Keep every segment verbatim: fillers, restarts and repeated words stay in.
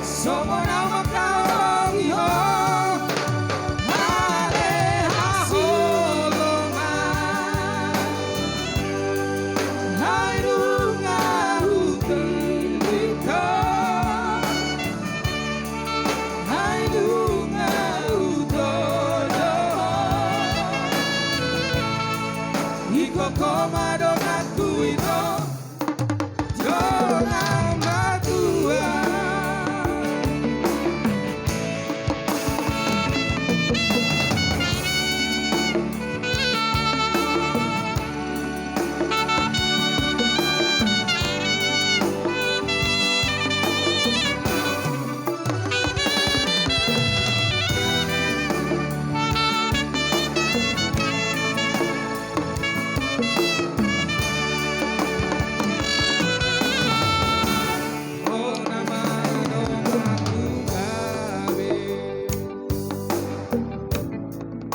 Songon au mangkaholongi ho, ale haholongan. Ai nunga hupillit ho, ai nunga hutodo ho. Ingkon ho ma donganku ito, dongan matua.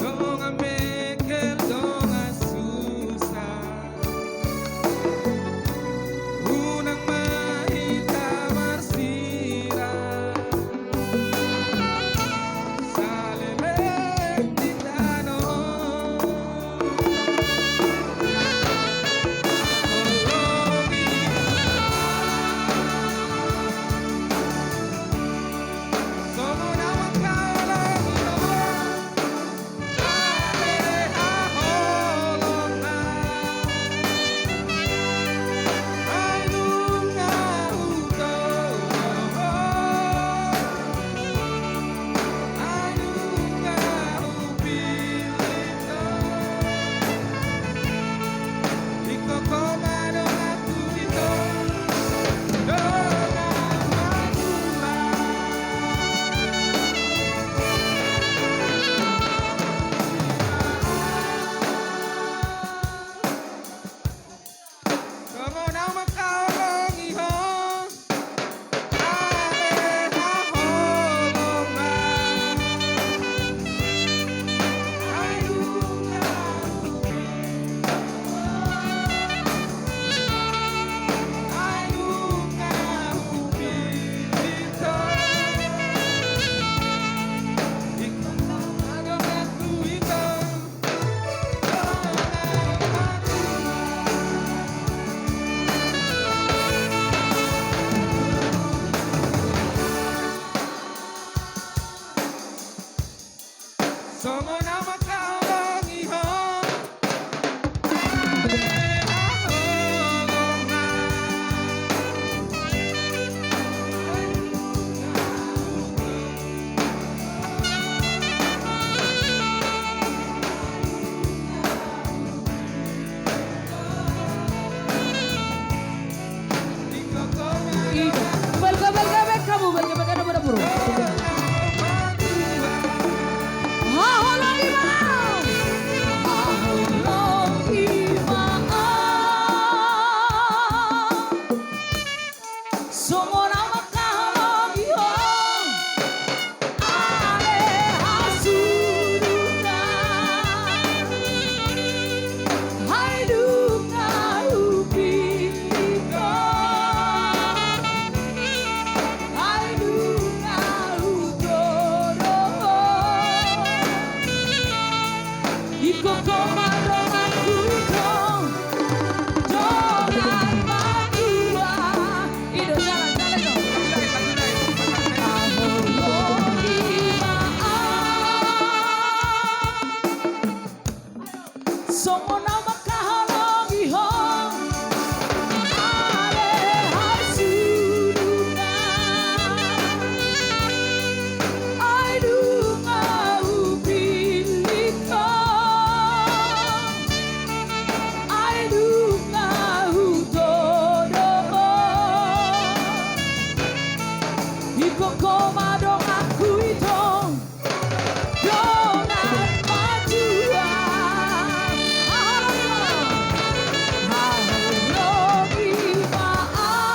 Dongan mengkel, dongan susah, unang ma hita marsirang. Saleleng di tano. Balga-balga bahen hamu, balga-balga na mardapur. Haholongi ma au. Haholongi ma au. Songon au mangkaholongi ho, ale hasudutan. Ai nunga hupillit ho, ai nunga hutodo ho. Ingkon ho ma donganku ito, dongan matua. I do, jalan, jalan, i do. Haholongi ma au. Songon au mangkaholongi ho, ale hasudutan. Ai nunga hupillit ho, ai nunga hutodo ho. Ingkon ho ma donganku ito, dongan matua. Haholongi ma au. Haholongi ma au.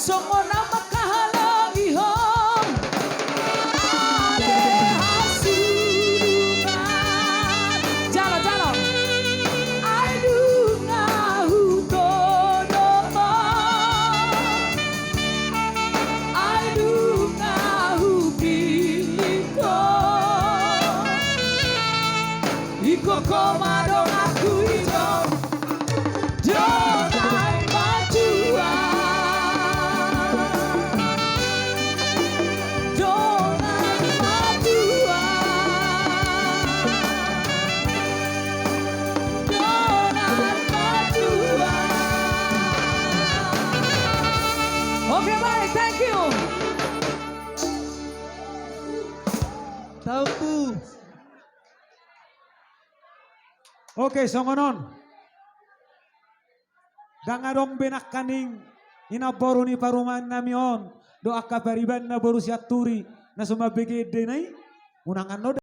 Songon au mangkaholongi ho, ale hasudutan. Jalo, jalo. Ai nunga hutodo ho, Oke, songon on. Ndang adong be nangkaning inang boru ni parumaennami on dohot angka paribanna boru Sianturi na so mambege endena i. Unang annon